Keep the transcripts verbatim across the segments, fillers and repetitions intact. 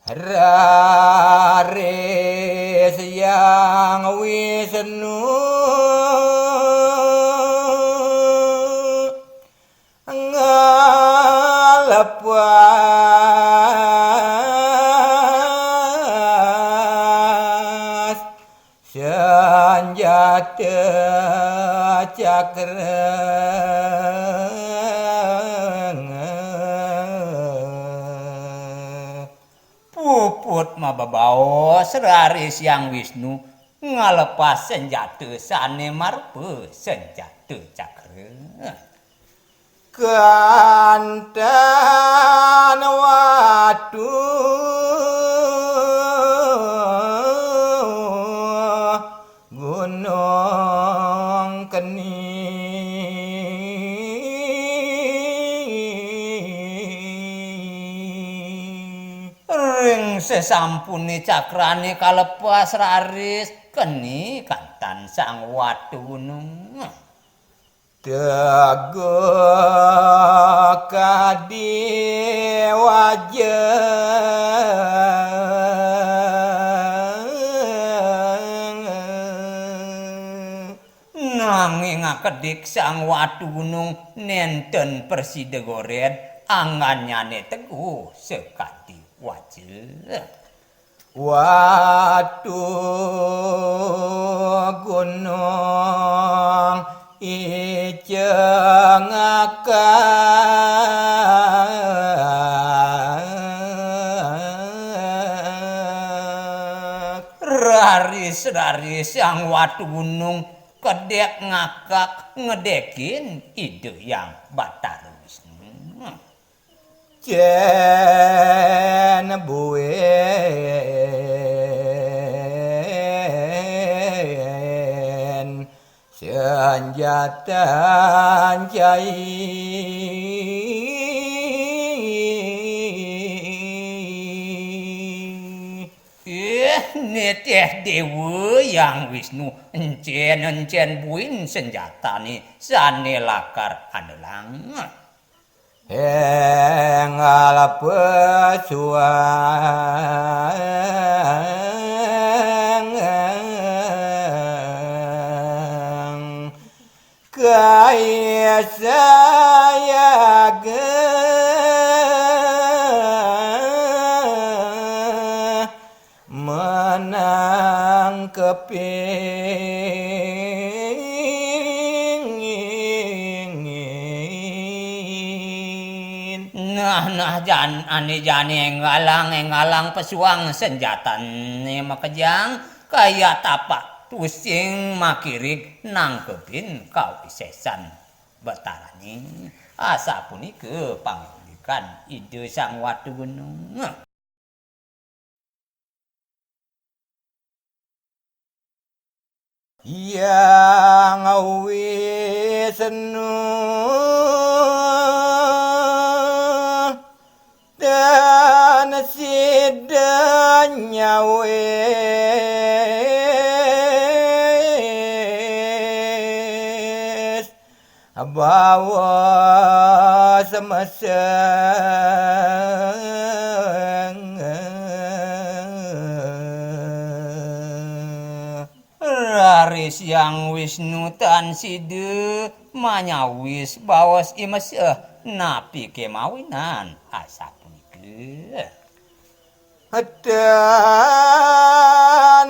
Raris Hyang Wisnu ngalepas sanjata cakra. Puput mabebaos raris Hyang Wisnu ngalepas sanjata sane marupa sanjata cakra. Kantan watu gunung keni. Ring sesampune cakrane kalepas raris keni kantan sang watu gunung. Teguh kadi wajeng. Nanging akedik sang watu gunung nenten prasida gored, anggannyane teguh sakadi waja. Watu gunung ica ngakak. Raris-raris sang watu gunung kedek ngakak ngedekin Ida Hyang Batara Wisnu. Cen buin sanjatan cai. Ih, neteh Dewa Hyang Wisnu, encen-encen buin sanjatane sane lakar andelang. Enggal pesuang kaya sayaga menang kepingin. Nah, nah, jan-, ane jani enggalang, enggalang pesuang senjatane makejang, kaya tapak tusing makirig nangkepin kawisesan Batarane. Asapunika pangandikan Ida Sang Watu Gunung. Hyang Wisnu tan sida nyawis bawa semeseng. Raris Hyang Wisnu tan sida manyawis baos imeseh, napi kemawinan asapunika. Tan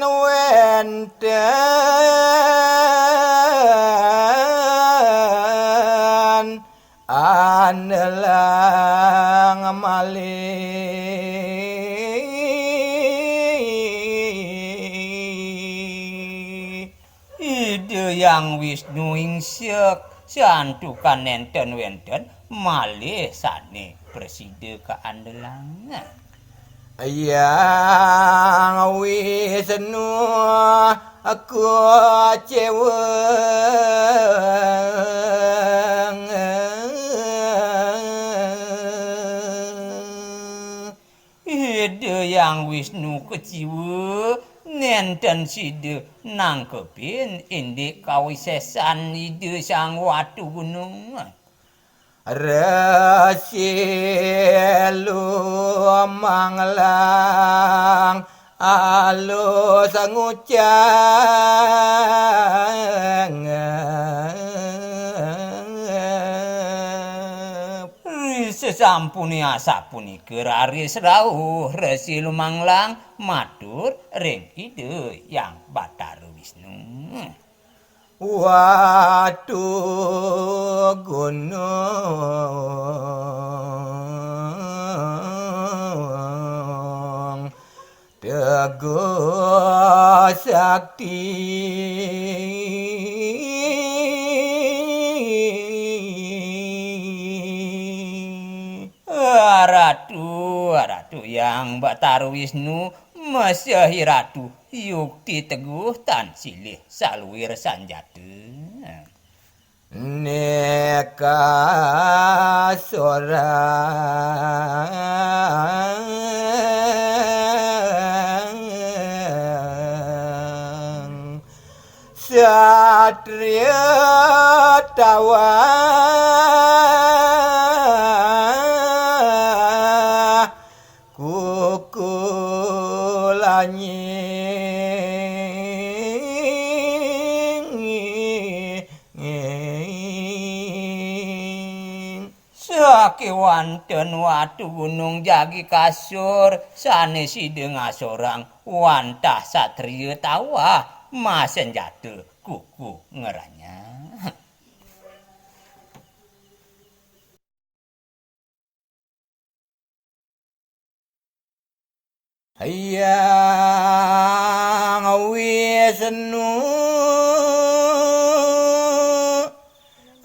wenten andelang malih. Ida Hyang Wisnu ingsek, santukan nenten wenten malih sane prasida kaandelang. Hyang Wisnu kecewa. Ida Hyang Wisnu kecewa, nenten sida nangkepin indik kawisesan Ida Sang Watu Gunung. Resi Lumanglang alus ngucap. Sesampune asapunika raris rauh Resi Lumanglang matur ring Ida Hyang Batara Wisnu. Watu gunung teguh sakti. Ratu, Ratu Hyang Batara Wisnu, mesehi Ratu, yukti teguh tan silih saluir sanjata. Neka sorang satria tawah kukulanying. Sakewanten Watu Gunung jagi kasor sane sida ngasorang wantah satria tawah masenjata kuku ngeranyah. Hyang Wisnu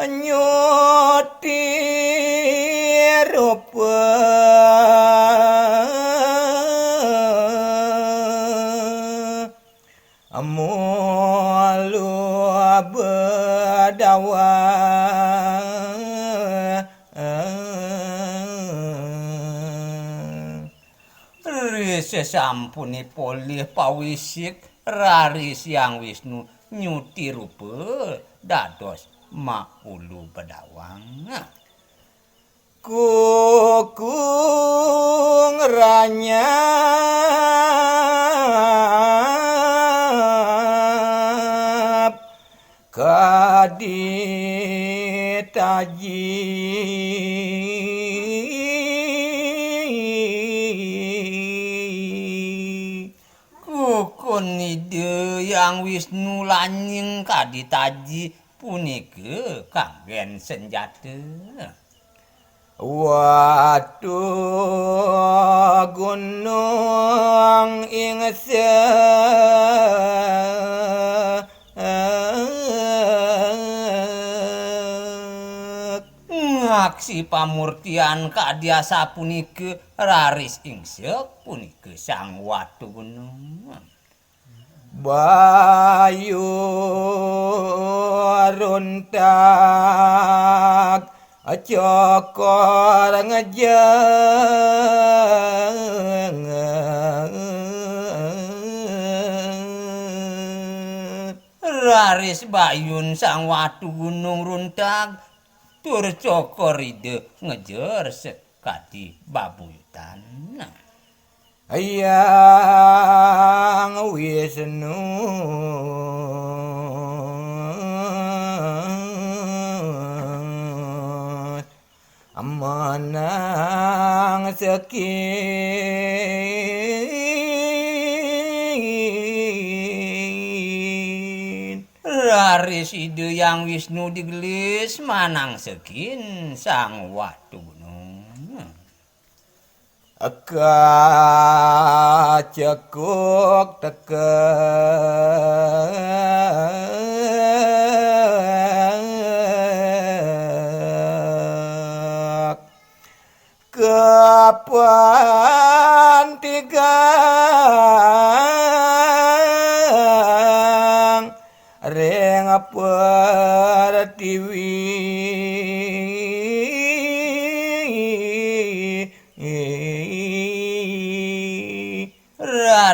nyuti rupa mulu bedawang. Ri sesampune polih pawisik, raris Hyang Wisnu nyuti rupa dados maulu bedawang. Kuku ngranyap kadi taji. Kukun Ida Hyang Wisnu lanying kadi taji punika kanggen senjata. Watu gunung ingse ngaksi pamurtian kadi asapunika raris ingsek punika Sang Watu Gunung. Bayu runtak cokor ngejeng. Raris bayun Sang Watu Gunung runtak tur cokor Ida ngejer sekadi babuyutan. Hyang Wisnu manang sekin. Raris Ida Hyang Wisnu digelis manang sekin Sang Watu Gunung. Kacekuk tekek kapan tigang ring pertiwi.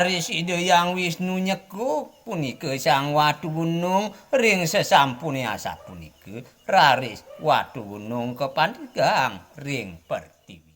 Raris Ida Hyang Wisnu nyekup punika Sang Watu Gunung, ring sesampune asapunika, raris Watu Gunung kapandegang ring pertiwi.